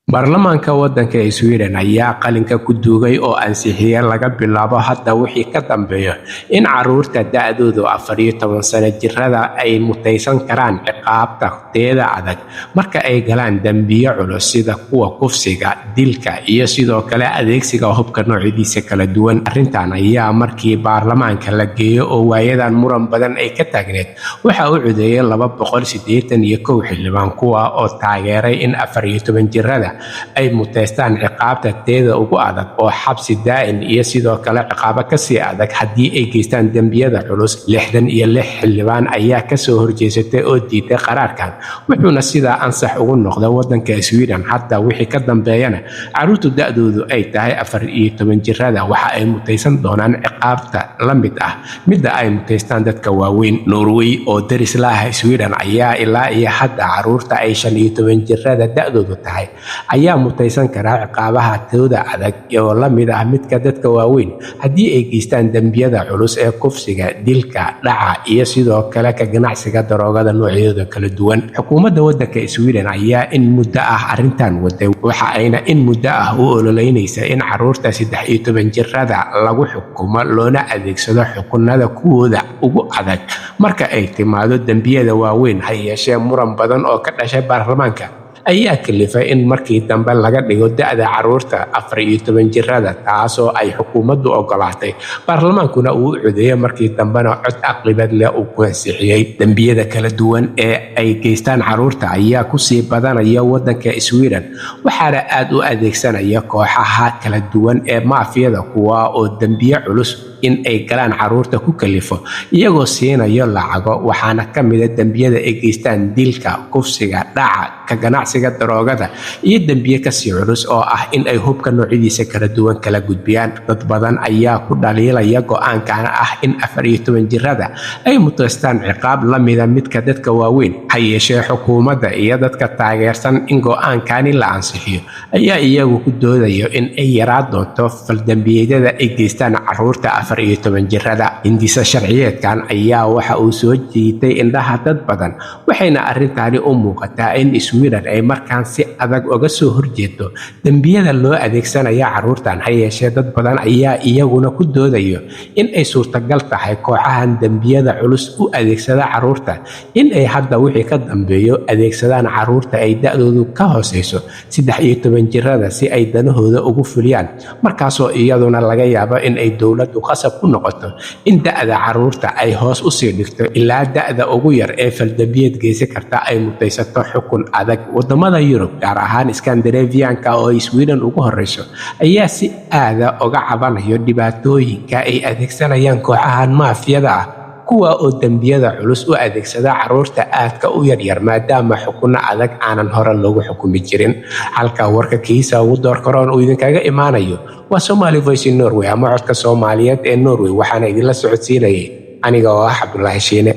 Baarlamaanka waddanka Sweden ayaa qalinka ku duugay oo ansixiyay laga bilaabo hadda wixii ka dambeeya in carruurta da'doodu 14 sano jirada ay mutaysan karaan ciqaabta teeda adag marka ay galaan dambiyo culus sida kuwa kufsiga, dilka iyo sidoo kale adeegsiga hubka noocyadiisa kala duwan. Arrintan ayaa markii baarlamaanka la geeyo oo waayadan muran badan ay ka taagneed, waxa uu codeeyay 281 xildhibaan, kuwa oo taageeray in 14 jirada ay muteystaan ciqaabta teeda ugu adag oo xabsi daa'in iyo sidoo kale ciqaabo kasii adag haddii ay geystaan dembiyada culus. 66 xildhibaan ayaa kasoo horjeesatay oo diiday qaraarkan, wuxuuna sidaa ansax ugu noqday wadanka Sweden. Hadda wixii ka dambeeyana carruurtu da'doodu ay tahay 14 jirada waxa ay mutaysan doonaan ciqaabta la mid ah midda ay muteystaan dadka waaweyn. Norway oo deris la ah Sweden ayaa ilaa iyo hadda carruurta ay 15 jirada da'doodu tahay ayaa mutaysan karaa ciqaabaha tooda adag oo la mid ah midka dadka waaweyn haddii ay geystaan dembiyada culus ee kufsiga, dilka, dhaca iyo sidoo kale ka ganacsiga daroogada noocyadooda kala duwan. Xukuumadda waddanka Sweden ayaa in muddo ah arrintan waday, waxa ayna in muddo ah u ololeynaysa in carruurta 13 jirada lagu xukumo loona adeegsado xukunada kuwooda ugu adag marka ay timaado dembiyada waaweyn. Ha yeeshee, muran badan oo ka dhashay baarlamaanka ayaa kalifay in markii dambe laga dhigo da'da carruurta 14 jirada, taasoo ay xukuumaddu ogolaatay, baarlamaankuna uu u codeeyay, markii dambena cod aqlabiyad leh uu ku ansixiyey. Dembiyada kala duwan ee ay geystaan carruurta ayaa kusii badanaya waddanka Sweden, waxaana aad u adeegsanaya kooxaha kala duwan ee maafiyada, kuwa oo dembiye culus in ay galaan carruurta ku kalifo iyagoo siinayo lacago. Waxaana ka mid ah dembiyada ay geystaan dilka, kufsiga, dhaca, ka ganacsiga daroogada iyo dembiye kasii culus oo ah in ay hubka noocyadiisa kala duwan kala gudbiyaan. Dad badan ayaa ku dhaliilaya go'aankan ah in 14 jirada ay muteystaan ciqaab la mida midka dadka waaweyn. Ha yeeshee, xukuumadda iyo dadka taageersan in go'aankani la ansixiyo ayaa iyagu ku doodayo in ay yaraa doonto faldambiyeedyada ay geystaan carruurta 14 jirada. Hindisa sharciyeedkan ayaa waxa uu soo jiitay indhaha dad badan, waxayna arrintani u muuqataa in Sweden ay markaan si adag uga soo horjeedo dembiyada loo adeegsanaya carruurtan. Ha yeeshee, dad badan ayaa iyaguna ku doodayo in ay suurtagal tahay kooxahan dembiyada culus u adeegsada carruurta in ay hadda wixii ka dambeeyo adeegsadaan carruurta ay da'doodu ka hooseyso 13 jirada si ay danahooda ugu fuliyaan, markaasoo iyaduna laga yaabo in ay dowladdu qasab ku noqoto in da'da carruurta ay hoos usii dhigto ilaa da'da ugu yar ee faldambiyeed geysan karta ay mutaysato xukun adag. Wadamada Yurub, gaar ahaan Skandinavianka oo ay Sweden ugu horeyso, ayaa si aada uga cabanayo dhibaatooyinka ay adeegsanayaan kooxahan maafiyada ah, kuwa oo dembiyada culus u adeegsada carruurta aadka u yaryar, maadaama xukunno adag aanan hore loogu xukumi jirin. Halka warka kiisa ugu doorkaroon uu idinkaga imaanayo waa Somali Voice in Norway ama codka Soomaaliyeed ee Norway, waxaana idinla socodsiinayay aniga oo ah Cabdulaahi Shiine.